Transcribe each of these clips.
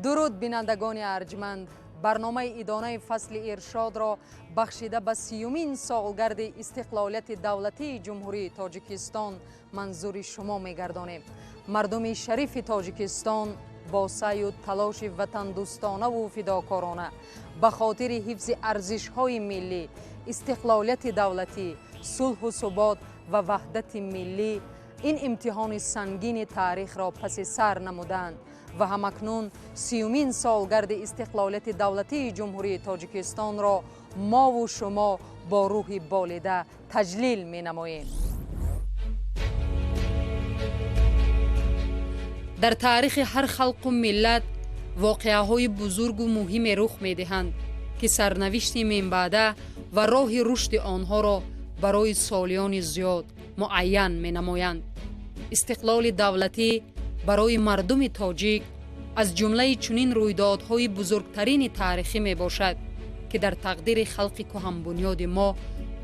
Дуруд, бинандагони арҷманд. Барномаи идонаи фасли иршодро бахшида ба 30-умин солгарди истиқлолияти давлатии Ҷумҳурии Тоҷикистон манзури шумо мегардонем. Мардуми шарифи Тоҷикистон бо саъю талоши ватандӯстонаву фидокорона ба хотири ҳифзи арзишҳои миллӣ, истиқлолияти давлатӣ, сулҳу субот ва ваҳдати миллӣ ин имтиҳони сангини таърихро паси сар намуданд ва ҳамакнун 30-умин солгарди истиқлолияти давлатии Ҷумҳурии Тоҷикистонро мову шумо бо рӯҳи болида таҷлил менамоем. Дар таърихи ҳар халқу миллат воқеаҳои бузургу муҳиме рух медиҳанд, ки сарнавишти минбаъда ва роҳи рушди онҳоро барои солиёни зиёд муайян менамоянд. Истиқлоли давлатӣ барои мардуми тоҷик аз ҷумлаи чунин рӯйдодҳои бузургтарини таърихӣ мебошад, ки дар тақдири халқи кӯҳанбунёди мо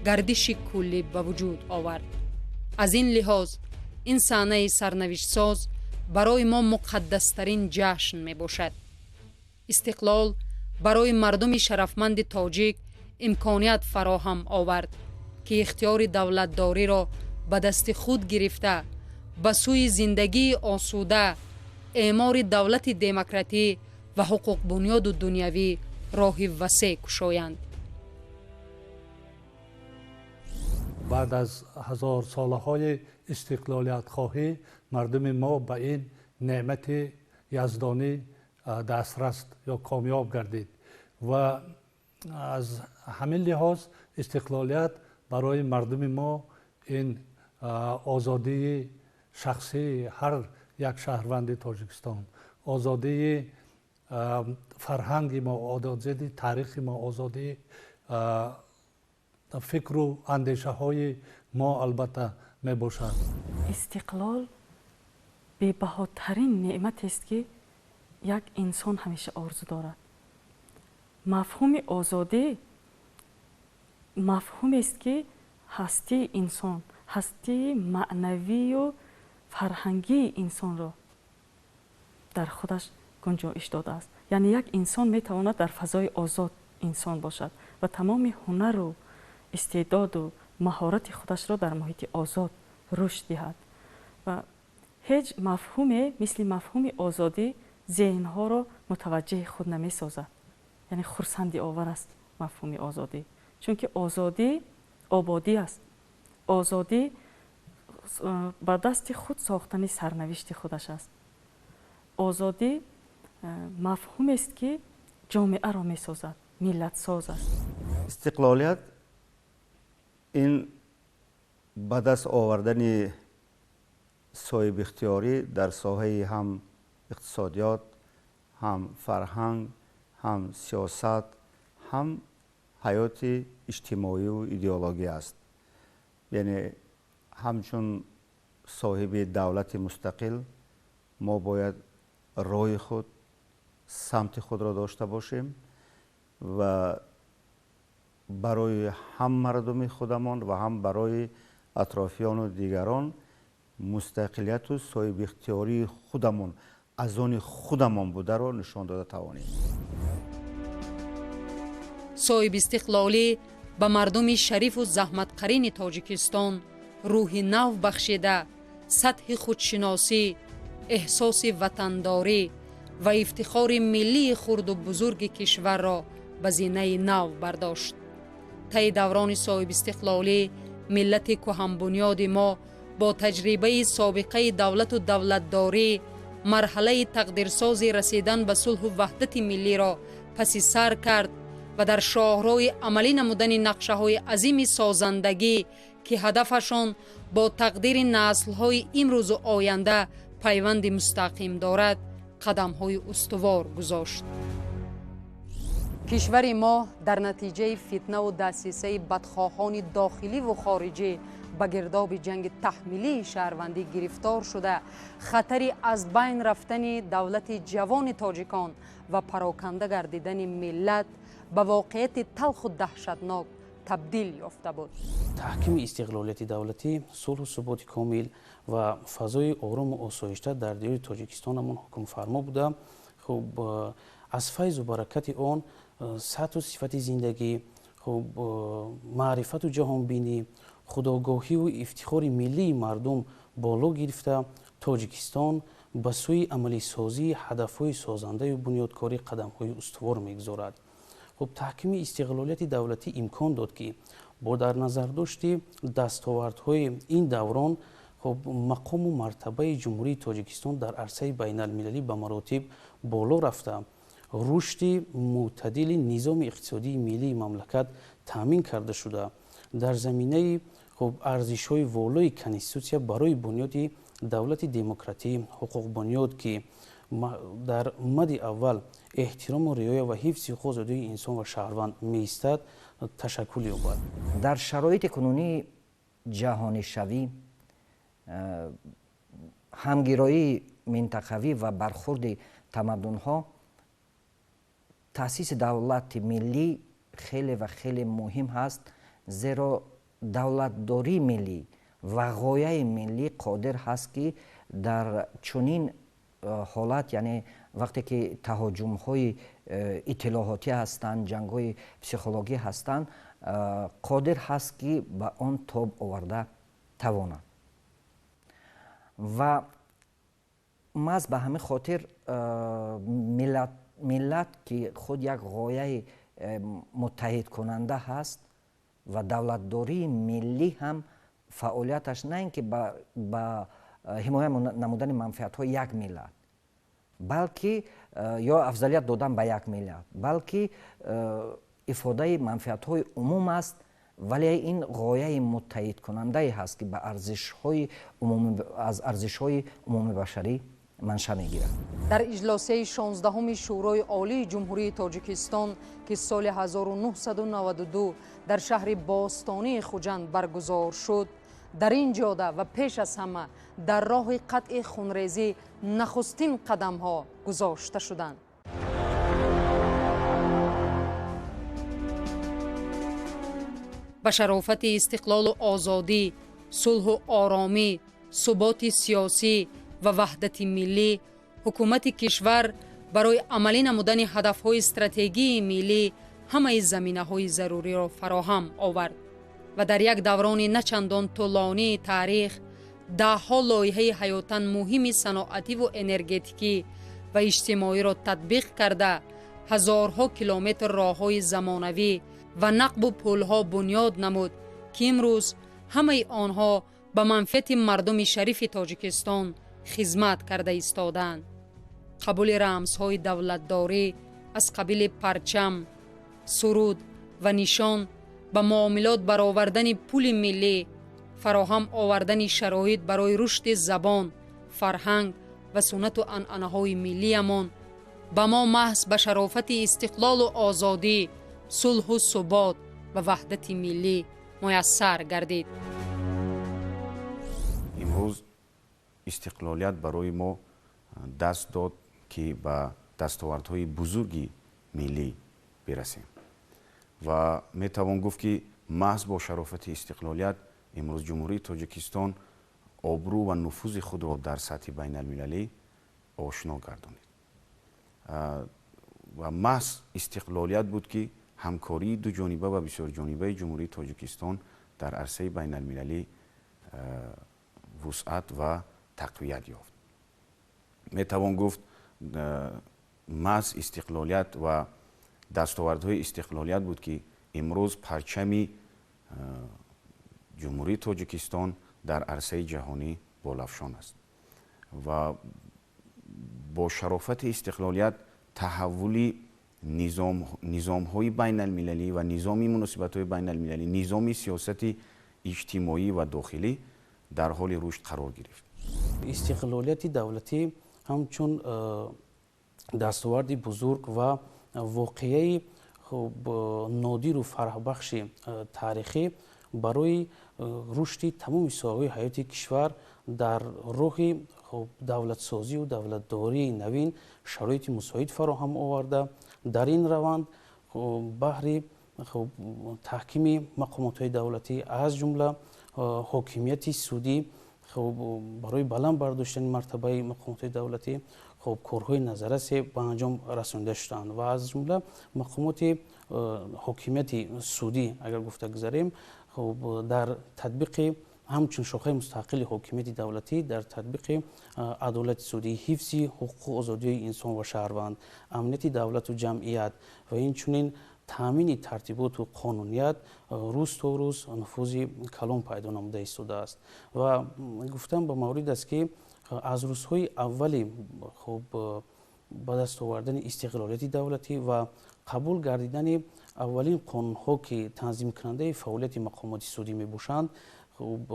гардиши куллӣ ба вуҷуд овард. Аз ин лиҳоз ин саҳнаи сарнавиштсоз барои мо муқаддастарин ҷашн мебошад. Истиқлол барои мардуми шарафманди тоҷик имконият фароҳам овард, ки ихтиёри давлатдориро ба дасти худ гирифта, ба сӯи зиндагии осуда, эъмори давлати демократӣ ва ҳуқуқбунёду дунявӣ роҳи васеъ кушоянд. Баъд аз ҳазорсолаҳои истиқлолиятхоҳӣ мардуми мо ба ин неъмати яздонӣ дастрас ё комёб гардид ва аз ҳамин лиҳоз истиқлолият барои мардуми мо ин озодии шахсии ҳар як шаҳрванди Тоҷикистон, озодии фарҳанги мо, озодии таърихи мо, озодии фикру андешаҳои мо албатта мебошад. Истиқлол бебаҳотарин неъматест, ки як инсон ҳамеша орзу дорад. Мафҳуми озодӣ мафҳумест, ки ҳастии инсон, ҳастии маънавию фарҳангии инсонро дар худаш гунҷоиш додааст. Яъне як инсон метавонад дар фазои озод инсон бошад ва тамоми ҳунару истеъдоду маҳорати худашро дар муҳити озод рушд диҳад. Ва ҳеҷ мафҳуме мисли мафҳуми озодӣ зеҳнҳоро мутаваҷҷеҳи худ намесозад. Яъне хурсандиовар аст мафҳуми озодӣ, чунки озодӣ ободӣ аст. Озодӣ ба дасти худ сохтани сарнавишти худаш аст. Озодӣ мафҳумест, ки ҷомеаро месозад, миллатсоз аст. Истиқлолият ин ба даст овардани соҳибихтиёрӣ дар соҳаи ҳам иқтисодиёт, ҳам фарҳанг, ҳам сиёсат, ҳам ҳаёти иҷтимоию идеологӣ аст. Яъне ҳамчун соҳиби давлати мустақил мо бояд роҳи худ, самти худро дошта бошем ва барои ҳам мардуми худамон ва ҳам барои атрофиёну дигарон мустақилияту соҳибихтиёрии худамон аз они худамон бударо нишон дода тавонем. Соҳибистиқлолӣ ба мардуми шарифу заҳматқарини Тоҷикистон рӯҳи нав бахшида, сатҳи худшиносӣ, эҳсоси ватандорӣ ва ифтихори миллии хурду бузурги кишварро ба зинаи нав бардошт. Таи даврони соҳибистиқлолӣ миллати кӯҳанбунёди мо бо таҷрибаи собиқаи давлату давлатдорӣ марҳалаи тақдирсози расидан ба сулҳу ваҳдати миллиро паси сар кард ва дар шоҳроҳи амалӣ намудани нақшаҳои азими созандагӣ, ки ҳадафашон бо тақдири наслҳои имрӯзу оянда пайванди мустақим дорад, қадамҳои устувор гузошт. Кишвари мо дар натиҷаи фитнаву дасисаи бадхоҳони дохиливу хориҷӣ ба гирдоби ҷанги таҳмилии шаҳрвандӣ гирифтор шуда, хатари аз байн рафтани давлати ҷавони тоҷикон ва пароканда гардидани миллат ба воқеияти талху даҳшатнок табдил ёфта буд. Таҳкими истиқлолияти давлатӣ, сулҳу суботи комил ва фазои орому осоишта дар диёри Тоҷикистонамон ҳукмфармо буда, Хуб, аз файзу баракати он сатҳу сифати зиндагӣ, хуб, маърифату ҷаҳонбинӣ, худогоҳиву ифтихори миллии мардум боло гирифта, Тоҷикистон ба сӯи амалисозии ҳадафҳои созандаю бунёдкорӣ қадамҳои устувор мегузорад. Хуб, таҳкими истиқлолияти давлатӣ имкон дод, ки бо дар назардошти дастовардҳои ин даврон, хуб, мақому мартабаи Ҷумҳурии Тоҷикистон дар арсаи байналмилалӣ ба маротиб боло рафта, рушди мӯътадили низоми иқтисодии миллии мамлакат таъмин карда шуда, дар заминаи, хуб, арзишҳои волои конститутсия барои бунёди давлати демократӣ, ҳуқуқбунёд, ки дар мади аввал эҳтирому риоя ва ҳифзи ҳуқуқ озодии инсон ва шаҳрванд меистад, ташаккул ёбад. Дар шароити кунунии ҷаҳонишавӣ, ҳамгироии минтақавӣ ва бархурди тамаддунҳо, таъсиси давлати миллӣ хеле ва хеле муҳим ҳаст, зеро давлатдории миллӣ ва ғояи миллӣ қодир ҳаст, ки дар чунин ҳолат, яъне вақте ки таҳоҷумҳои иттилоотӣ ҳастанд, ҷангҳои психологӣ ҳастанд, қодир ҳаст, ки ба он тоб оварда тавонад. Ва маҳз ба ҳамин хотир миллат, ки худ як ғояи муттаҳидкунанда ҳаст, ва давлатдории миллӣ ҳам фаъолияташ на ин ки ба ҳимоя намудани манфиатҳои як миллат, балки ё афзалият додан ба як миллат, балки ифодаи манфиатҳои умум аст, вале ин ғояи муттаҳидкунандае ҳаст, ки ба арзишҳои аз арзишҳои умумибашарӣ манша мегирад. Дар иҷлосияи 16-уми Шӯрои Олии Ҷумҳурии Тоҷикистон, ки соли 1992 дар шаҳри бостонии Хуҷанд баргузор шуд, дар ин ҷода ва пеш аз ҳама дар роҳи қатъи хунрезӣ нахустин қадамҳо гузошта шуданд. Ба шарофати истиқлолу озодӣ, сулҳу оромӣ, суботи сиёсӣ ва ваҳдати миллӣ, ҳукумати кишвар барои амалӣ намудани ҳадафҳои стратегии миллӣ ҳамаи заминаҳои заруриро фароҳам овард ва дар як даврони начандон тӯлонии таърих даҳҳо лоиҳаи ҳаётан муҳими саноативу энергетикӣ ва иҷтимоиро татбиқ карда, ҳазорҳо километр роҳҳои замонавӣ ва нақбу пулҳо бунёд намуд, ки имрӯз ҳамаи онҳо ба манфиати мардуми шарифи Тоҷикистон хизмат карда истодаанд. Қабули рамзҳои давлатдорӣ аз қабили парчам, суруд ва нишон, ба муомилот баровардани пули миллӣ, фароҳам овардани шароит барои рушди забон, фарҳанг ва суннату анъанаҳои миллиямон ба мо маҳз ба шарофати истиқлолу озодӣ, сулҳу субот ва ваҳдати миллӣ муяссар гардид. Имрӯз истиқлолият барои мо даст дод, ки ба дастовардҳои бузурги миллӣ бирасем, ва метавон гуфт, ки маҳз бо шарофати истиқлолият имрӯз Ҷумҳурии Тоҷикистон обрӯ ва нуфузи худро дар сатҳи байналмилалӣ ошно гардонид. Ва маҳз истиқлолият буд, ки ҳамкории дуҷониба ва бисёрҷонибаи Ҷумҳурии Тоҷикистон дар арсаи байналмилалӣ вусъат ва тақвият ёфт. Метавон гуфт, маҳз истиқлолият ва дастовардҳои истиқлолият буд, ки имрӯз парчами Ҷумҳурии Тоҷикистон дар арсаи ҷаҳонӣ болафшон аст ва бо шарофати истиқлолият таҳаввули низомҳои байналмилалӣ ва низоми муносибатҳои байналмилалӣ, низоми сиёсати иҷтимоӣ ва дохилӣ дар ҳоли рушд қарор гирифт. Истиқлолияти давлатӣ ҳамчун дастоварди бузург ва воқеаи нодиру фарҳбахши таърихӣ барои рушди тамоми соҳаҳои ҳаёти кишвар дар роҳи давлатсозию давлатдории навин шароити мусоид фароҳам оварда, дар ин раванд баҳри таҳкими мақомотҳои давлатӣ, аз ҷумла ҳокимияти судӣ, Хуб, барои баланд бардоштани мартабаи мақомоти давлатӣ, хуб, корҳои назаррасе ба анҷом расонида шуданд ва аз ҷумла мақомоти ҳокимияти судӣ агар гуфта гузарем, хуб, дар татбиқи ҳамчун шохаи мустақили ҳокимияти давлатӣ дар татбиқи адолати судӣ, ҳифзи ҳуқуқу озодиҳои инсон ва шаҳрванд, амнияти давлату ҷамъият ва инчунин таъмини тартиботу қонуният рӯз то рӯз нуфузи калон пайдо намуда истодааст. Ва гуфтан ба маврид аст, ки аз рӯзҳои аввали, хуб, ба даст овардани истиқлолияти давлатӣ ва қабул гардидани аввалин қонунҳо, ки танзимкунандаи фаъолияти мақомоти судӣ мебошанд, хуб,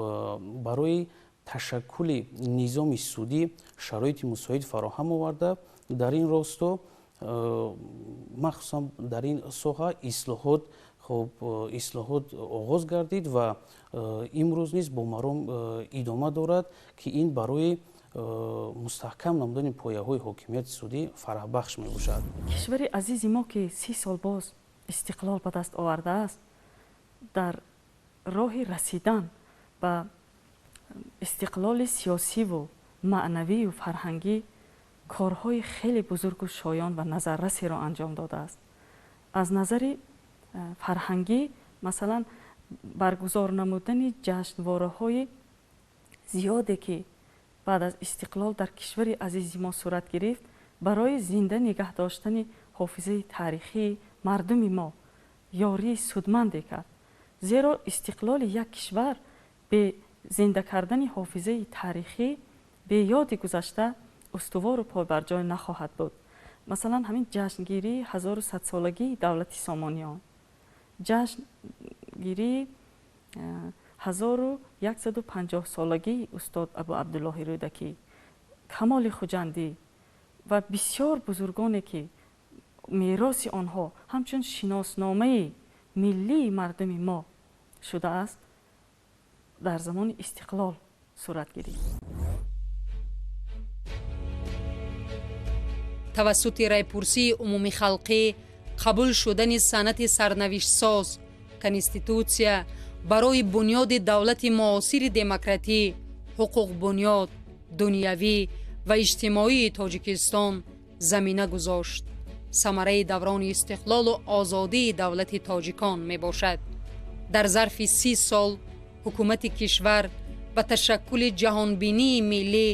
барои ташаккули низоми судӣ шароити мусоид фароҳам оварда, дар ин росто, махсусан дар ин соҳа ислоҳот, хуб, ислоҳот оғоз гардид ва имрӯз низ бо маром идома дорад, ки ин барои мустаҳкам намудани пояҳои ҳокимияти судӣ фараҳбахш мебошад. Кишвари азизи мо, ки 30 сол боз истиқлол ба даст овардааст, дар роҳи расидан ба истиқлоли сиёсиву маънавию фарҳангӣ корҳои хеле бузургу шоён ва назаррасеро анҷом додааст. Аз назари фарҳангӣ, масалан, баргузор намудани ҷашнвораҳои зиёде, ки баъд аз истиқлол дар кишвари азизи мо сурат гирифт, барои зинда нигаҳ доштани ҳофизаи таърихии мардуми мо ёрии судманде кард. Зеро истиқлоли як кишвар бе зинда кардани ҳофизаи таърихӣ, бе ёди гузашта устувору пойбарҷой нахоҳад буд. Масалан, ҳамин ҷашнгирии 1100-солагии давлати Сомониён, ҷашнгирии 1150-солагии устод Абу Абдуллоҳи Рӯдакӣ, Камоли Хуҷандӣ ва бисёр бузургоне, ки мероси онҳо ҳамчун шиносномаи миллии мардуми мо шудааст, дар замони истиқлол сурат гирифт. Тавассути райпурсии умумихалқӣ қабул шудани санъати сарнавиштсоз Конститутсия барои бунёди давлати муосири демократӣ, ҳуқуқбунёд, дунявӣ ва иҷтимоии Тоҷикистон замина гузошт. Самараи даврони истиқлолу озодии давлати тоҷикон мебошад. Дар зарфи 30 сол ҳукумати кишвар ба ташаккули ҷаҳонбинии миллӣ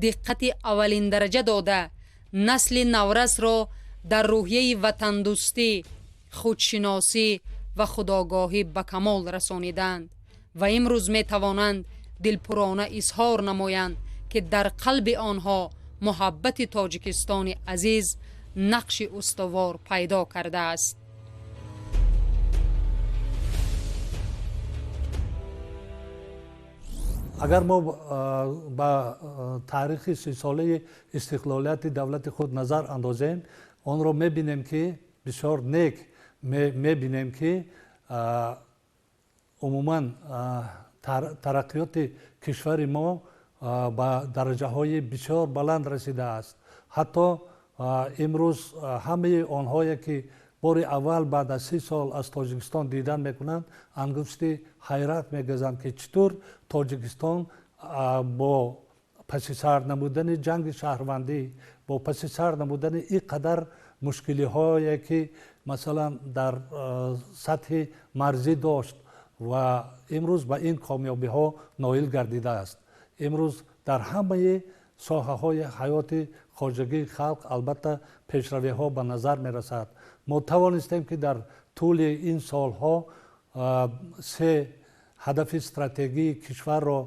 диққати аввалиндараҷа дода, насли наврасро дар рӯҳияи ватандӯстӣ, худшиносӣ ва худогоҳӣ ба камол расониданд ва имрӯз метавонанд дилпурона изҳор намоянд, ки дар қалби онҳо муҳаббати Тоҷикистони азиз нақши устувор пайдо кардааст. Агар мо ба таърихи 30-солаи истиқлолияти давлати худ назар андозем, онро мебинем, ки бисёр нек мебинем, ки умуман тараққиёти кишвари мо ба дараҷаҳои бисёр баланд расидааст. Ҳатто имрӯз ҳамаи онҳое, ки бори аввал баъд аз 30 сол аз Тоҷикистон дидан мекунанд, ангушти ҳайрат мегазанд, ки чӣ тур Тоҷикистон бо паси сар намудани ҷанги шаҳрвандӣ, бо паси сар намудани ин қадар мушкилиҳое, ки масалан дар сатҳи марзӣ дошт, ва имрӯз ба ин комёбиҳо ноил гардидааст. Имрӯз дар ҳамаи соҳаҳои ҳаёти хоҷагии халқ албатта пешравиҳо ба назар мерасад. Мо тавонистем, ки дар тӯли ин солҳо се ҳадафи стратегии кишварро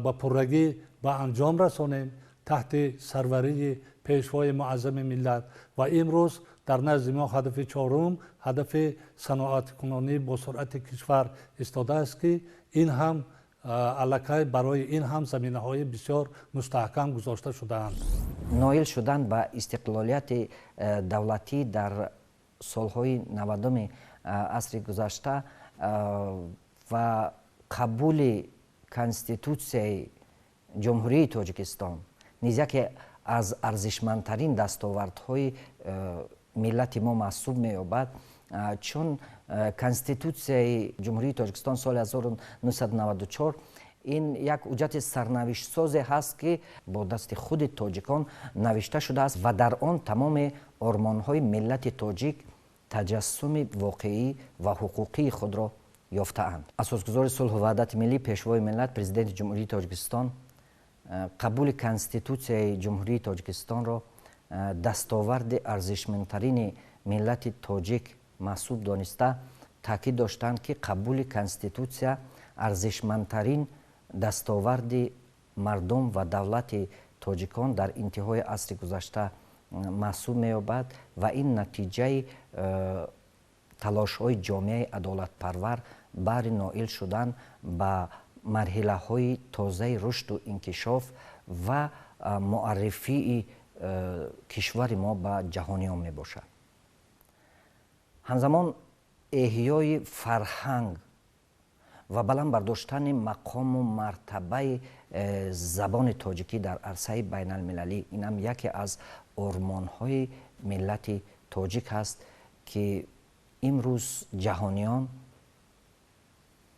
ба пуррагӣ ба анҷом расонем таҳти сарварии пешвои муаззами миллат, ва имрӯз дар назди мо ҳадафи чорум, ҳадафи саноаткунонӣ бо суръати кишвар истодааст, ки ин ҳам аллакай барои ин ҳам заминаҳои бисёр мустаҳкам гузошта шудаанд. Ноил шудан ба истиқлолияти давлатӣ дар солҳои 90-уми асри гузашта ва қабули Конститутсияи Ҷумҳурии Тоҷикистон низ яке аз арзишмандтарин дастовардҳои миллати мо маҳсуб меёбад, чун Конститутсияи Ҷумҳурии Тоҷикистон соли 1994 Ин як ҳуҷҷати сарнавиштсозе ҳаст, ки бо дасти худи тоҷикон навишта шудааст ва дар он тамоми ормонҳои миллати тоҷик таҷассуми воқеӣ ва ҳуқуқии худро ёфтаанд. Асосгузори сулҳу ваҳдати миллӣ, Пешвои миллат, Президенти Ҷумҳурии Тоҷикистон қабули Конститутсияи Ҷумҳурии Тоҷикистонро дастоварди арзишмандтарини миллати тоҷик маҳсуб дониста, таъкид доштанд, ки қабули Конститутсия арзишмандтарин дастоварди мардум ва давлати тоҷикон дар интиҳои асри гузашта маҳсуб меёбад ва ин натиҷаи талошҳои ҷомеаи адолатпарвар баҳри ноил шудан ба марҳилаҳои тозаи рушду инкишоф ва муаррифии кишвари мо ба ҷаҳониён мебошад. Ҳамзамон эҳёи фарҳанг ва баланд бардоштани мақому мартабаи забони тоҷикӣ дар арсаи байналмилалӣ инам яке аз ормонҳои миллати тоҷик ҳаст, ки имрӯз ҷаҳониён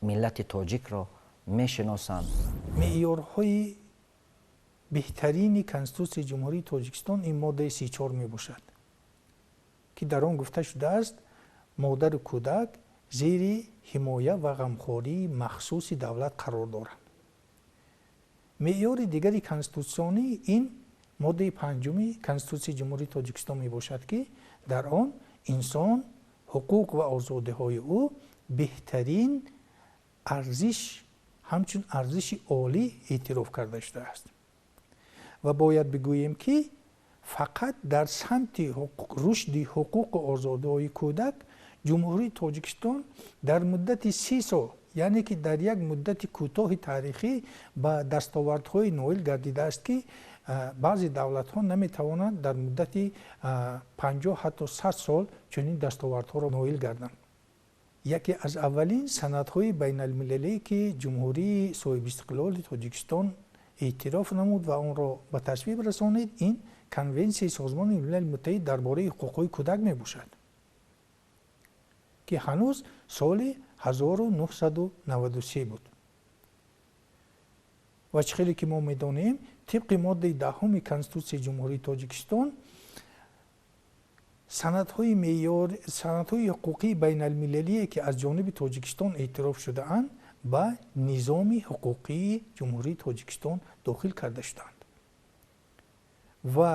миллати тоҷикро мешиносанд. Меъёрҳои беҳтарини Конститутсияи Ҷумҳурии Тоҷикистон ин моддаи 34 мебошад, ки дар он гуфта шудааст, модару кӯдак зери ҳимоя ва ғамхории махсуси давлат қарор доранд. Меъёри дигари конститутсионӣ ин моддаи 5 Конститутсияи Ҷумҳурии Тоҷикистон мебошад, ки дар он инсон, ҳуқуқ ва озодиҳои ӯ беҳтарин арзиш, ҳамчун арзиши олӣ эътироф карда шудааст. Ва бояд бигӯем, ки фақат дар самти рушди ҳуқуқу озодиҳои кӯдак Ҷумҳурии Тоҷикистон дар муддати 30 сол, яъне ки дар як муддати кӯтоҳи таърихӣ ба дастовардҳои ноил гардидааст, ки баъзе давлатҳо наметавонанд дар муддати 50 ҳатто 100 сол чунин дастовардҳоро ноил гарданд. Яке аз аввалин санадҳои байналмилалие, ки Ҷумҳурии соҳибистиқлоли Тоҷикистон эътироф намуд ва онро ба тасвиб расонид, ин Конвенсияи Созмони Милали Муттаҳид дар бораи ҳуқуқҳои кӯдак мебошад, ки ҳанӯз соли 1993 буд. Ва чӣ хеле ки мо медонем, тибқи моддаи 10 Конститутсияи Ҷумҳурии Тоҷикистон санадҳои ҳуқуқии байналмилалие, ки аз ҷониби Тоҷикистон эътироф шудаанд, ба низоми ҳуқуқии Ҷумҳурии Тоҷикистон дохил карда шуданд ва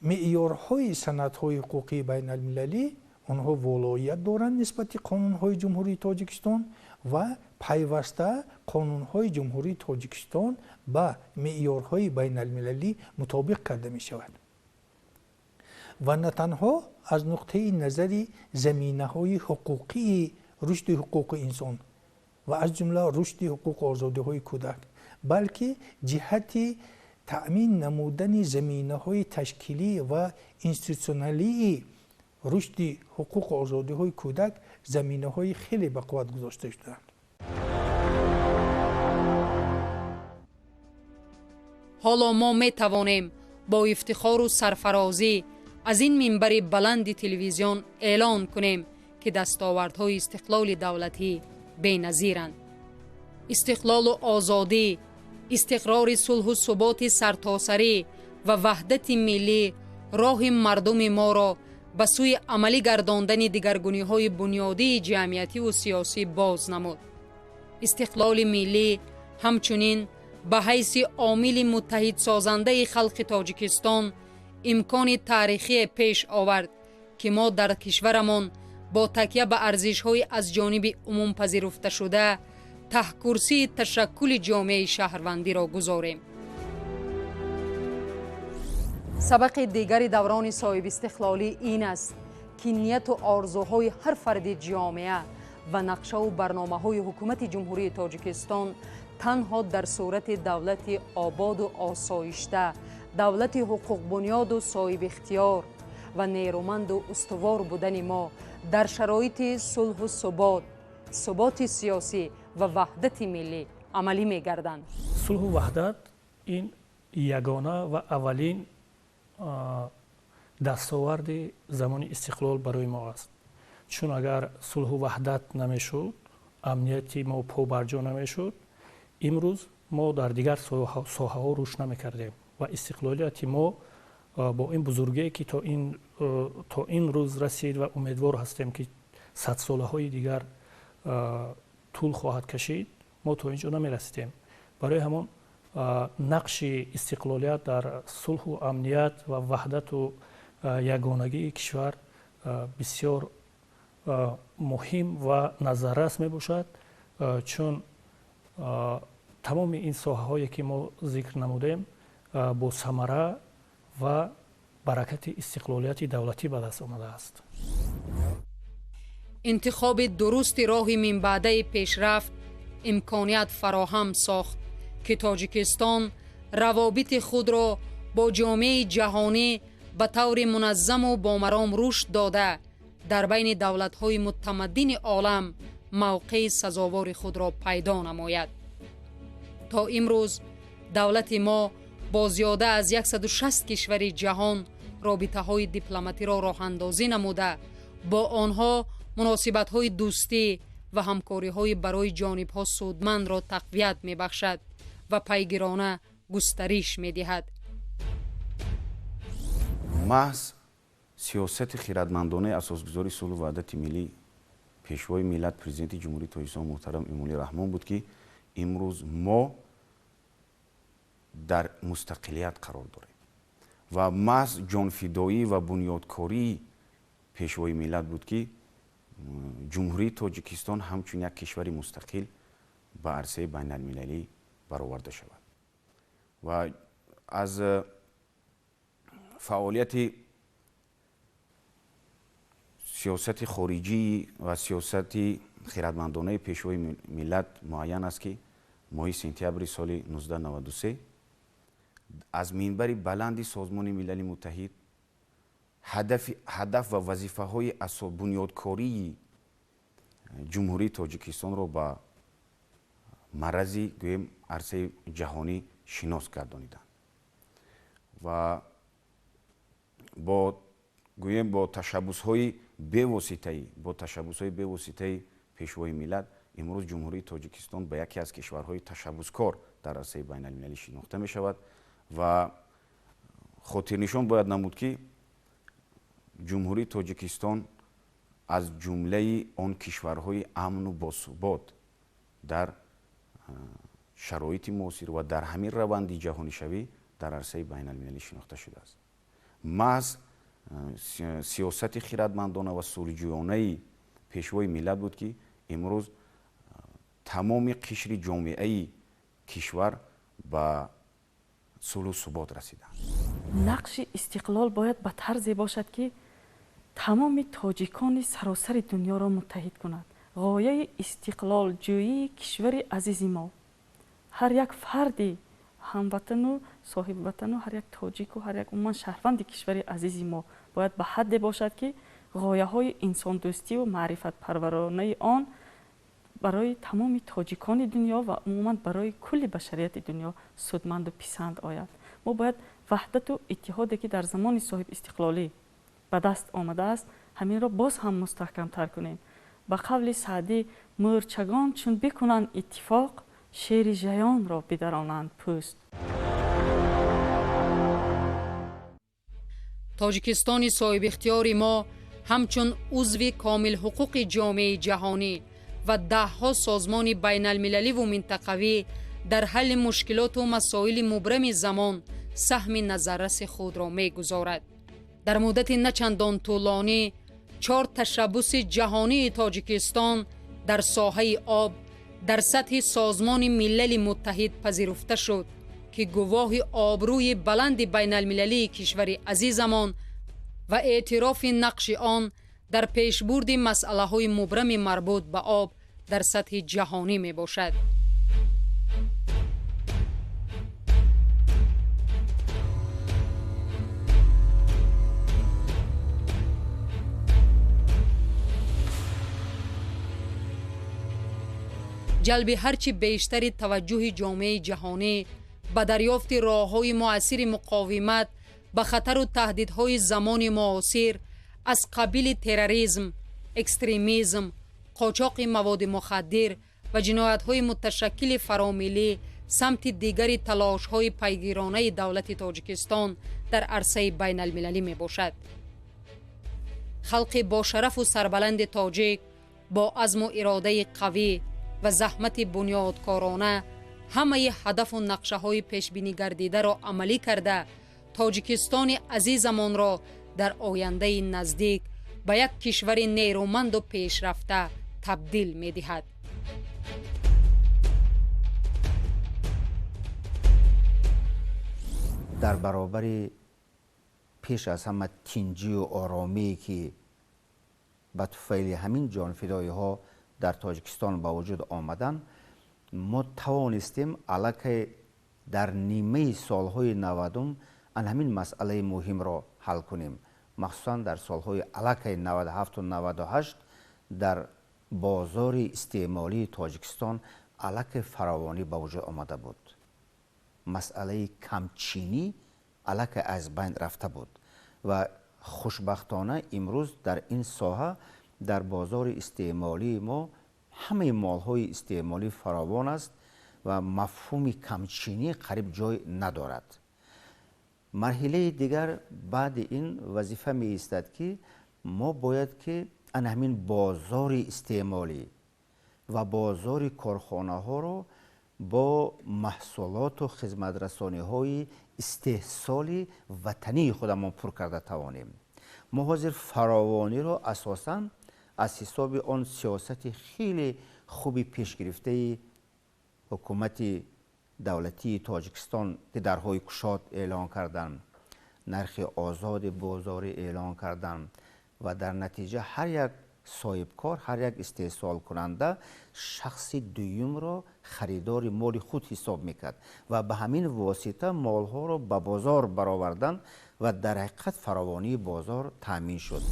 меъёрҳои санадҳои ҳуқуқии байналмилалӣ онҳо волоият доранд нисбати қонунҳои Ҷумҳурии Тоҷикистон ва пайваста қонунҳои Ҷумҳурии Тоҷикистон ба меъёрҳои байналмилалӣ мутобиқ карда мешавад. Ва на танҳо аз нуқтаи назари заминаҳои ҳуқуқии рушди ҳуқуқи инсон ва аз ҷумла рушди ҳуқуқу озодиҳои кӯдак, балки ҷиҳати таъмин намудани заминаҳои ташкилӣ ва институтсионалии рушди ҳуқуқу озодиҳои кӯдак заминаҳои хеле ба қувват гузошта шудаанд. Ҳоло мо метавонем бо ифтихору сарфарозӣ аз ин минбари баланди телевизион эълон кунем, ки дастовардҳои истиқлоли давлатӣ беназиранд. Истиқлолу озодӣ, истиқрори сулҳу суботи сартосарӣ ва ваҳдати миллӣ роҳи мардуми моро ба сӯи амалӣ гардондани дигаргуниҳои бунёдии ҷамъиятиву сиёсӣ боз намуд. Истиқлоли миллӣ ҳамчунин ба ҳайси омили муттаҳидсозандаи халқи Тоҷикистон имкони таърихие пеш овард, ки мо дар кишварамон бо такя ба арзишҳои аз ҷониби умумпазируфташуда таҳкурсии ташаккули ҷомеаи шаҳрвандиро гузорем. Сабақи дигари даврони соҳибистиқлолӣ ин аст, ки нияту орзуҳои ҳар фарди ҷомеа ва нақшаву барномаҳои Ҳукумати Ҷумҳурии Тоҷикистон танҳо дар сурати давлати ободу осоишта, давлати ҳуқуқбунёду соҳибихтиёр ва нерӯманду устувор будани мо дар шароити сулҳу субот, суботи сиёсӣ ва ваҳдати миллӣ амалӣ мегарданд. Сулҳу ваҳдат ин ягона ва аввалин дастоварди замони истиқлол барои мо аст. Чун агар сулҳу ваҳдат намешуд, Амнияти мо побарҷо намешуд, имрӯз мо дар дигар соҳаҳо рушд намекардем ва истиқлолияти мо бо ин бузургие, ки то ин рӯз расид ва умедвор ҳастем, ки садсолаҳои дигар тӯл хоҳад кашид, мо то ин ҷо намерасидем. Барои ҳамон нақши истиқлолият дар сулҳу амният ва ваҳдату ягонагии кишвар бисёр муҳим ва назаррас мебошад, чун тамоми ин соҳаҳое, ки мо зикр намудем, бо самара ва баракати истиқлолияти давлатӣ ба даст омадааст. Интихоби дурусти роҳи минбаъдаи пешрафт имконият фароҳам сохт, ки Тоҷикистон равобити худро бо ҷомеаи ҷаҳонӣ ба таври муназзаму бомаром рушд дода, дар байни давлатҳои мутамаддини олам мавқеи сазовори худро пайдо намояд. То имрӯз давлати мо бо зиёда аз 160 кишвари ҷаҳон робитаҳои дипломатиро роҳандозӣ намуда, бо онҳо муносибатҳои дӯстӣ ва ҳамкориҳои барои ҷонибҳо судмандро тақвият мебахшад ва пайгирона густариш медиҳад. Маҳз сиёсати хиратмандонаи асосгузори сулҳу ваҳдати миллӣ, Пешвои миллат, Президенти Ҷумҳурии Тоҷикистон муҳтарам Эмомалӣ Раҳмон буд, ки имрӯз мо дар мустақилият қарор дорем ва маҳз ҷонфидоӣ ва бунёдкории Пешвои миллат буд, ки Ҷумҳурии Тоҷикистон ҳамчун як кишвари мустақил ба арсаи байналмилалӣ бароварда шавад. Ва аз фаъолияти сиёсати хориҷӣ ва сиёсати хиратмандонаи Пешвои миллат муайян аст, ки моҳи сентябри соли 1993 аз минбари баланди Созмони Милали Муттаҳид ҳадаф ва вазифаҳои бунёдкории Ҷумҳурии Тоҷикистонро ба маррази, гӯем, арсаи ҷаҳонӣ шинос гардониданд ва бо, гӯем, бо ташаббусҳои бевоситаи Пешвои миллат имрӯз Ҷумҳурии Тоҷикистон ба яке аз кишварҳои ташаббускор дар арсаи байналмилалӣ шинохта мешавад. Ва хотирнишон бояд намуд, ки Ҷумҳурии Тоҷикистон аз ҷумлаи он кишварҳои амну босубот дар шароити муосир ва дар ҳамин раванди ҷаҳонишавӣ дар арсаи байналмилалӣ шинохта шудааст. Маҳз сиёсати хиратмандона ва сулҳҷӯёнаи Пешвои миллат буд, ки имрӯз тамоми қишри ҷомеаи кишвар ба сулҳу субот расиданд. Нақши истиқлол бояд ба тарзе бошад, ки тамоми тоҷикони саросари дунёро муттаҳид кунад. Ғояи истиқлолҷӯии кишвари азизи мо, ҳар як фарди ҳамватану соҳибватану ҳар як тоҷику ҳар як умуман шаҳрванди кишвари азизи мо бояд ба ҳадде бошад, ки ғояҳои инсондӯстию маърифатпарваронаи он барои тамоми тоҷикони дунё ва умуман барои кулли башарияти дунё судманду писанд ояд. Мо бояд ваҳдату иттиҳоде, ки дар замони соҳибистиқлолӣ ба даст омадааст, ҳаминро боз ҳам мустаҳкамтар кунем. Ба қавли Саъдӣ, мӯрчагон чун бикунанд иттифоқ, шери жаёнро бидаронанд пӯст. Тоҷикистони соҳибихтиёри мо ҳамчун узви комилҳуқуқи ҷомеаи ҷаҳонӣ ва даҳҳо созмони байналмилаливу минтақавӣ дар ҳалли мушкилоту масоили мубрами замон саҳми назарраси худро мегузорад. Дар муддати начандон тӯлонӣ чор ташаббуси ҷаҳонии Тоҷикистон дар соҳаи об дар сатҳи Созмони Милали Муттаҳид пазируфта шуд, ки гувоҳи обрӯи баланди байналмилалии кишвари азизамон ва эътирофи нақши он дар пешбурди масъалаҳои мубрами марбут ба об дар сатҳи ҷаҳонӣ мебошад. Ҷалби ҳарчи бештари таваҷҷӯҳи ҷомеаи ҷаҳонӣ ба дарёфти роҳҳои муассири муқовимат ба хатару таҳдидҳои замони муосир аз қабили терроризм, экстремизм, Қочоқи маводи мухаддир ва ҷиноятҳои муташаккили фаромиллӣ самти дигари талошҳои пайгиронаи давлати Тоҷикистон дар арсаи байналмилалӣ мебошад. Халқи бошарафу сарбаланди тоҷик бо азму иродаи қавӣ ва заҳмати бунёдкорона ҳамаи ҳадафу нақшаҳои пешбинигардидаро амалӣ карда, Тоҷикистони азизамонро дар ояндаи наздик ба як кишвари нерӯманду пешрафта табдил медиҳад. Дар баробари пеш аз ҳама тинҷию оромие, ки ба туфайли ҳамин ҷонфидоиҳо дар Тоҷикистон ба вуҷуд омаданд, мо тавонистем аллакай дар нимаи солҳои 90-ум ан ҳамин масъалаи муҳимро ҳал кунем. Махсусан дар солҳои аллакай 97-у 98 дар бозори истеъмолии Тоҷикистон аллакай фаровонӣ ба вуҷуд омада буд. Масъалаи камчинӣ аллакай аз байн рафта буд ва хушбахтона имрӯз дар ин соҳа дар бозори истеъмолии мо ҳамаи молҳои истеъмолӣ фаровон аст ва мафҳуми камчинӣ қариб ҷой надорад. Марҳилаи дигар баъди ин вазифа меистад, ки мо бояд ки ан ҳамин бозори истеъмолӣ ва бозори корхонаҳоро бо маҳсулоту хизматрасониҳои истеҳсоли ватании худамон пур карда тавонем. Мо ҳозир фаровониро асосан аз ҳисоби он сиёсати хеле хуби пешгирифтаи ҳукумати давлатии Тоҷикистон, ки дарҳои кушод эълон карданд, нархи озоди бозорӣ эълон карданд ва дар натиҷа ҳар як соҳибкор, ҳар як истеҳсолкунанда шахси дуюмро харидори моли худ ҳисоб мекард ва ба ҳамин восита молҳоро ба бозор бароварданд ва дар ҳақиқат фаровонии бозор таъмин шуд.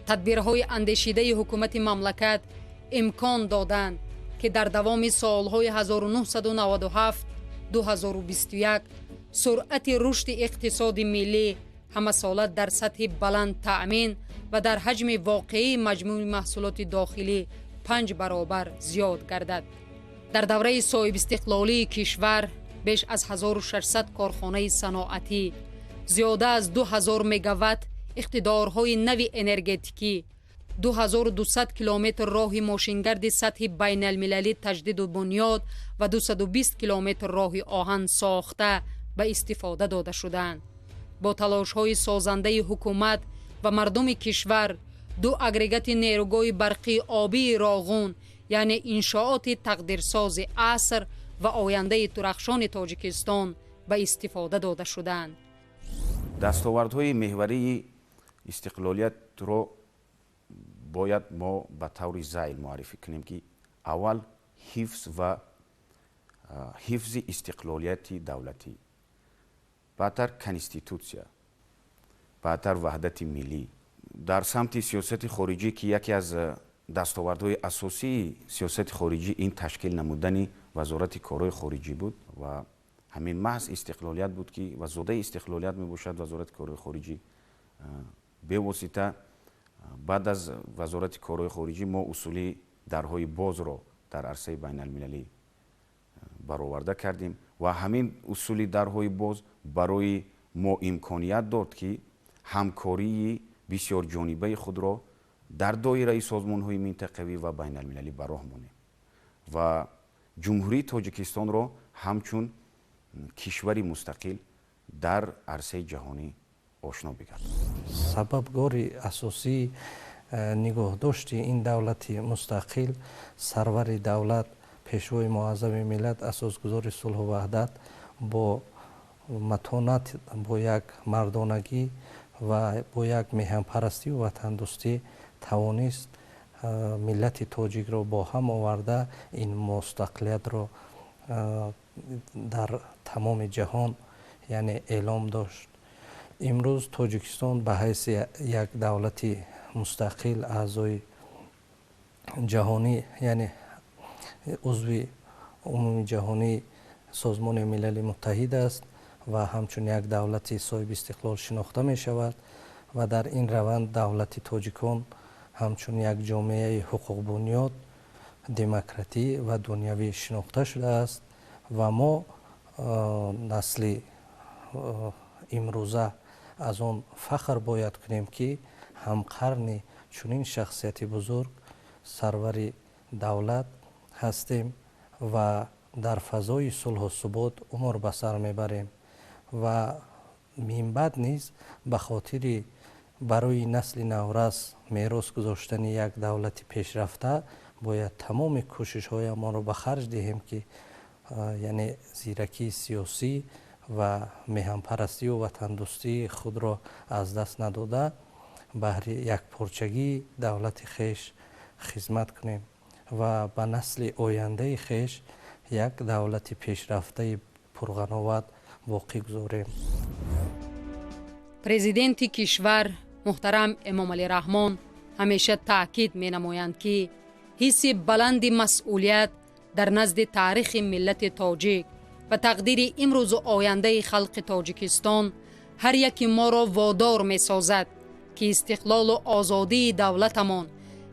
Тадбирҳои андешидаи ҳукумати мамлакат имкон доданд, ки дар давоми солҳои 1997-2021 суръати рушди иқтисоди миллӣ ҳамасола дар сатҳи баланд таъмин ва дар ҳаҷми воқеии маҷмӯи маҳсулоти дохилӣ 5 баробар зиёд гардад. Дар давраи соҳибистиқлолии кишвар беш аз 1600 корхонаи саноатӣ, зиёда аз 2000 мегаватт иқтидорҳои нави энергетикӣ, 2200 километр роҳи мошингарди сатҳи байналмилалӣ таҷдиду бунёд ва 220 километр роҳи оҳан сохта ба истифода дода шуданд. Бо талошҳои созандаи ҳукумат ва мардуми кишвар ду агрегати нерӯгоҳи барқии обии Роғун, яъне иншооти тақдирсози аср ва ояндаи турахшони Тоҷикистон ба истифода дода шуданд. Дастовардҳои меҳварии истиқлолиятро бояд мо ба таври зайл муаррифӣ кунем, ки аввал ҳифз ва ҳифзи истиқлолияти давлатӣ, баъдтар конститутсия, баъдтар ваҳдати миллӣ. Дар самти сиёсати хориҷӣ, ки яке аз дастовардҳои асосии сиёсати хориҷӣ ин ташкил намудани вазорати корҳои хориҷӣ буд ва ҳамин маҳз истиқлолият буд, ки ва зодаи истиқлолият мебошад вазорати корҳои хориҷӣ. Бевосита баъд аз вазорати корҳои хориҷӣ мо усули дарҳои бозро дар арсаи байналмилалӣ бароварда кардем ва ҳамин усули дарҳои боз барои мо имконият дод, ки ҳамкории бисёрҷонибаи худро дар доираи созмонҳои минтақавӣ ва байналмилалӣ ба роҳ монем ва Ҷумҳурии Тоҷикистонро ҳамчун кишвари мустақил дар арсаи ҷаҳонӣ ошно бигардонем. Сабабгори асосии нигоҳдошти ин давлати мустақил сарвари давлат, пешвои муаззами миллат, асосгузори сулҳу ваҳдат бо матонат, бо як мардонагӣ ва бо як меҳанпарастию ватандӯстӣ тавонист миллати тоҷикро бо ҳам оварда ин мустақилиятро дар тамоми ҷаҳон яъне эълом дошт. Имрӯз Тоҷикистон ба ҳайси як давлати мустақил, аъзои ҷаҳонӣ, яъне узви умумиҷаҳонии Созмони Милали Муттаҳид аст ва ҳамчун як давлати соҳиби истиқлол шинохта мешавад ва дар ин раванд давлати тоҷикон ҳамчун як ҷомеаи ҳуқуқбунёд, демократӣ ва дунявӣ шинохта шудааст ва мо насли имрӯза аз он фахр бояд кунем, ки ҳамқарни чунин шахсияти бузург, сарвари давлат ҳастем ва дар фазои сулҳу субот умр ба сар мебарем ва минбаъд низ ба хотири барои насли наврас мерос гузоштани як давлати пешрафта бояд тамоми кӯшишҳоямонро ба харҷ диҳем, ки яъне зиракии сиёсӣ ва меҳанпарастию ватандӯстии худро аз даст надода, баҳри якпорчагии давлати хеш хизмат кунем ва ба насли ояндаи хеш як давлати пешрафтаи пурғановат боқӣ гузорем. Президенти кишвар муҳтарам Эмомалӣ Раҳмон ҳамеша таъкид менамоянд, ки ҳисси баланди масъулият дар назди таърихи миллати тоҷик ва тақдири имрӯзу ояндаи халқи Тоҷикистон ҳар яки моро водор месозад, ки истиқлолу озодии давлатамон,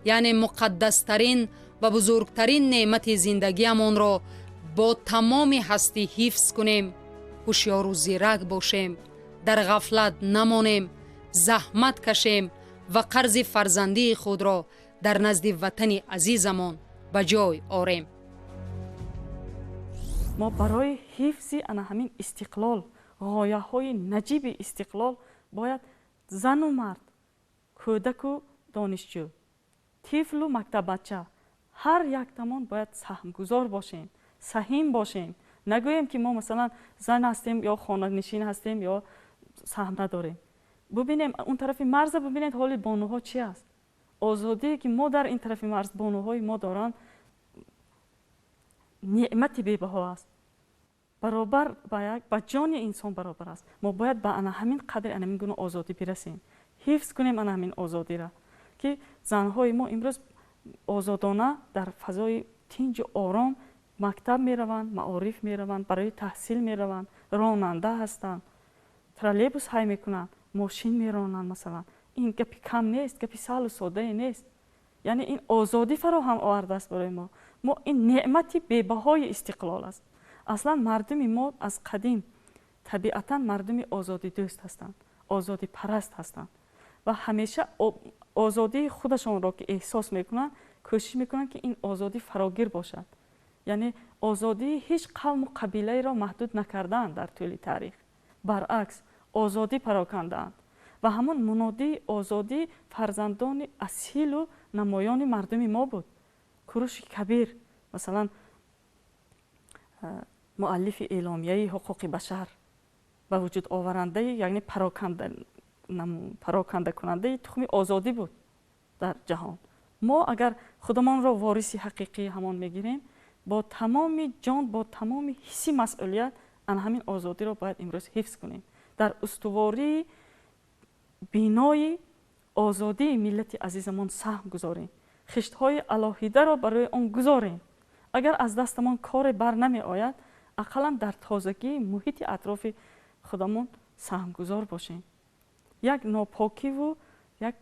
яъне муқаддастарин ва бузургтарин неъмати зиндагиамонро бо тамоми ҳастӣ ҳифз кунем, ҳушёру зирак бошем, дар ғафлат намонем, заҳмат кашем ва қарзи фарзандии худро дар назди ватани азизамон ба ҷой орем. Мо барои ҳифзи ана ҳамин истиқлол, ғояҳои наҷиби истиқлол бояд зану мард, кӯдаку донишҷӯ, тифлу мактаббача, ҳар яктамон бояд саҳмгузор бошем, саҳим бошем. Нагӯем, ки мо, масалан, зан ҳастем ё хонанишин ҳастем ё саҳм надорем. Бубинем он тарафи марза, бубинед, ҳоли бонуҳо чи аст. Озодие, ки мо дар ин тарафи марз бонуҳои мо доранд, неъмати бебаҳо аст, баробар ба ҷони инсон баробар аст. Мо бояд ба ана ҳамин қадри ана ҳамин гуна озодӣ бирасем, ҳифз кунем ана ҳамин озодиро, ки занҳои мо имрӯз озодона дар фазои тинҷу ором мактаб мераванд, маориф мераванд, барои таҳсил мераванд, ронанда ҳастанд, троллейбус ҳай мекунанд, мошин меронанд, масалан. Ин гапи кам нест, гапи саҳлу соддае нест. Яъне ин озодӣ фароҳам овардааст барои мо. Мо ин неъмати бебаҳои истиқлол аст. Аслан мардуми мо аз қадим табиатан мардуми озодидӯст ҳастанд, озодипараст ҳастанд ва ҳамеша озодии худашонро ки эҳсос мекунанд, кӯшиш мекунанд, ки ин озодӣ фарогир бошад. Яъне озодии ҳеҷ қавму қабилаеро маҳдуд накардаанд дар тӯли таърих, баръакс, озодӣ парокандаанд ва ҳамон мунодии озодӣ фарзандони асилу намоёни мардуми мо буд. Куруши Кабир, масалан, муаллифи эъломияи ҳуқуқи башар, ба вуҷуд оварандаи, яъне парокандакунандаи тухми озодӣ буд дар ҷаҳон. Мо агар худамонро вориси ҳақиқии ҳамон мегирем, бо тамоми ҷон, бо тамоми ҳисси масъулият ана ҳамин озодиро бояд имрӯз ҳифз кунем. Дар устувории бинои озодии миллати азизамон саҳм гузорем, хиштҳои алоҳидаро барои он гузорем. Агар аз дастамон коре бар намеояд, ақаллан дар тозагии муҳити атрофи худамон саҳмгузор бошем. Як нопокиву як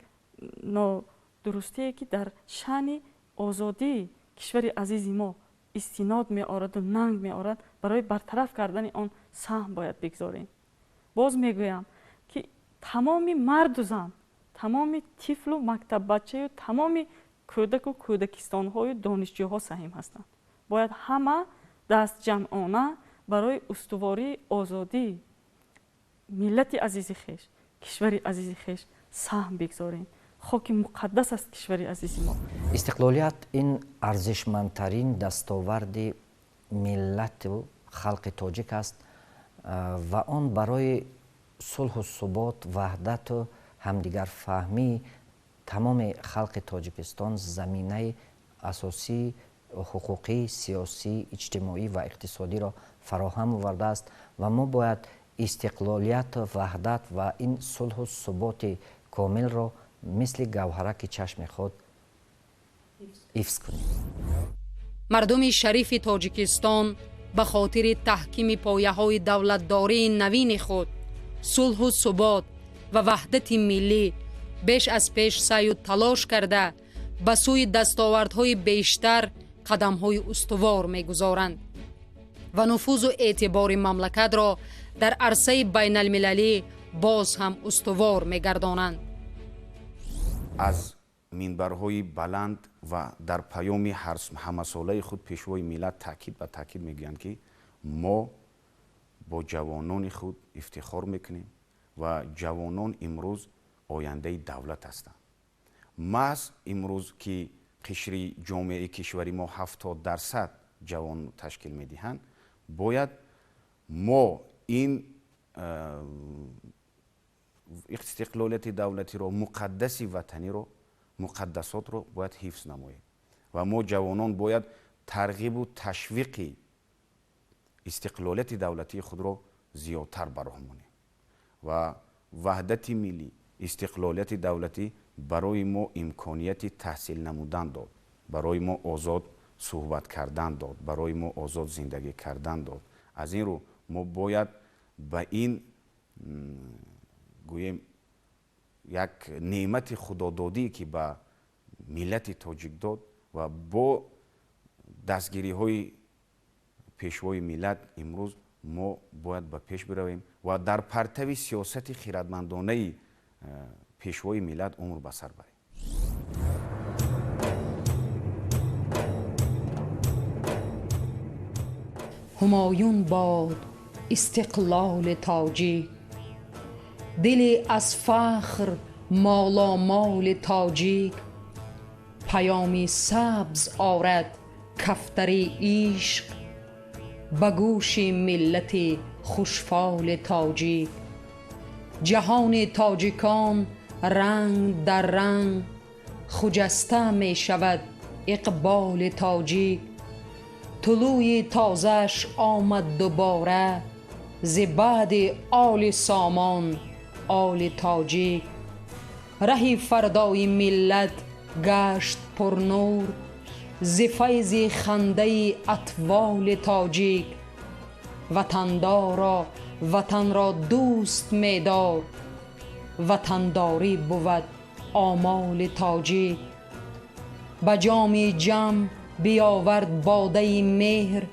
нодурустие, ки дар шаъни озодии кишвари азизи мо истинод меораду нанг меорад, барои бартараф кардани он саҳм бояд бигзорем. Боз мегӯям, ки тамоми марду зан, тамоми тифлу мактаббачаю тамоми кӯдаку кӯдакистонҳою донишҷӯҳо саҳим ҳастанд. Бояд ҳама дастҷамъона барои устувории озодии миллати азизи хеш, кишвари азизи хеш саҳм бигзорем. Хоки муқаддас аст кишвари азизи мо. Истиқлолият ин арзишмандтарин дастоварди миллату халқи тоҷик аст ва он барои сулҳу субот, ваҳдату ҳамдигарфаҳмии тамоми халқи Тоҷикистон заминаи асосии ҳуқуқӣ, сиёсӣ, иҷтимоӣ ва иқтисодиро фароҳам овардааст ва мо бояд истиқлолияту ваҳдат ва ин сулҳу суботи комилро мисли гавҳараки чашми худ ҳифз кунем. Мардуми шарифи Тоҷикистон ба хотири таҳкими пояҳои давлатдории навини худ, сулҳу субот ва ваҳдати миллӣ Беш аз пеш саъю талош карда, ба сӯи дастовардҳои бештар қадамҳои устувор мегузоранд ва нуфузу эътибори мамлакатро дар арсаи байналмилалӣ боз ҳам устувор мегардонанд. Аз минбарҳои баланд ва дар паёми ҳамасолаи худ Пешвои миллат таъкид ба таъкид мегӯянд, ки мо бо ҷавонони худ ифтихор мекунем ва ҷавонон имрӯз ояндаи давлат ҳастанд. Маҳз имрӯз, ки қишри ҷомеаи кишвари мо 70% ҷавон ташкил медиҳанд, бояд мо ин истиқлолияти давлатиро, муқаддаси ватаниро, муқаддасотро бояд ҳифз намоем ва мо ҷавонон бояд тарғибу ташвиқи истиқлолияти давлатии худро зиёдтар ба роҳ монем ва ваҳдати миллӣ, истиқлолияти давлатӣ барои мо имконияти таҳсил намудан дод, барои мо озод суҳбат кардан дод, барои мо озод зиндагӣ кардан дод. Аз ин рӯ мо бояд ба ин, гӯем, як неъмати худододӣ, ки ба миллати тоҷик дод ва бо дастгириҳои Пешвои миллат имрӯз мо бояд ба пеш биравем ва дар партави сиёсати хиратмандонаи Пешвои миллат умр ба сар барем. Ҳумоюн бод истиқлоли тоҷик, дили аз фахр моломоли тоҷик, паёми сабз орад кафтари ишқ ба гӯши миллати хушфоли тоҷик. Ҷаҳони тоҷикон ранг дар ранг хуҷаста мешавад иқболи тоҷик. Тулӯи тозааш омад дубора зи баъди оли сомон оли тоҷик. Раҳи фардои миллат гашт пурнур зи файзи хандаи атволи тоҷик. Ватандорро ватанро дӯст медор, ватандорӣ бувад омоли тоҷик. Ба ҷоми ҷам биёвард бодаи меҳр,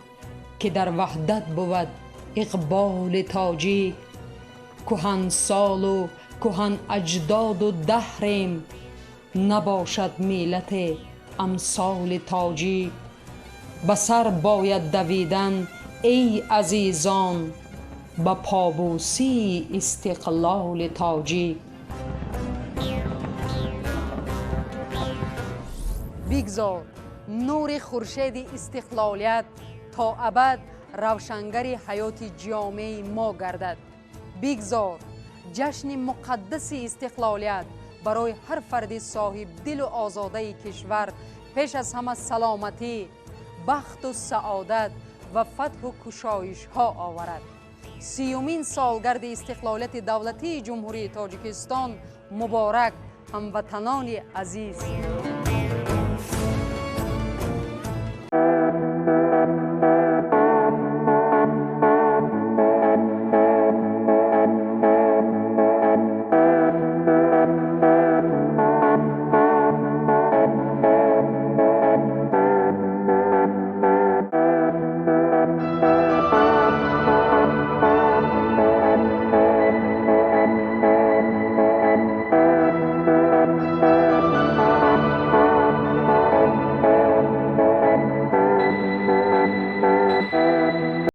ки дар ваҳдат бувад иқболи тоҷик. Кӯҳансолу кӯҳан аҷдоду даҳрем, набошад миллате амсоли тоҷик. Ба сар бояд давидан, эй азизон, ба побусии истиқлоли тоҷик. Бигзор нури хуршеди истиқлолият то абад равшангари ҳаёти ҷомеаи мо гардад. Бигзор ҷашни муқаддаси истиқлолият барои ҳар фарди соҳибдилу озодаи кишвар пеш аз ҳама саломатӣ, бахту саодат ва фатҳу кушоишҳо оварад. 30-умин солгарди истиқлолияти давлатии Ҷумҳурии Тоҷикистон муборак, ҳамватанони азиз!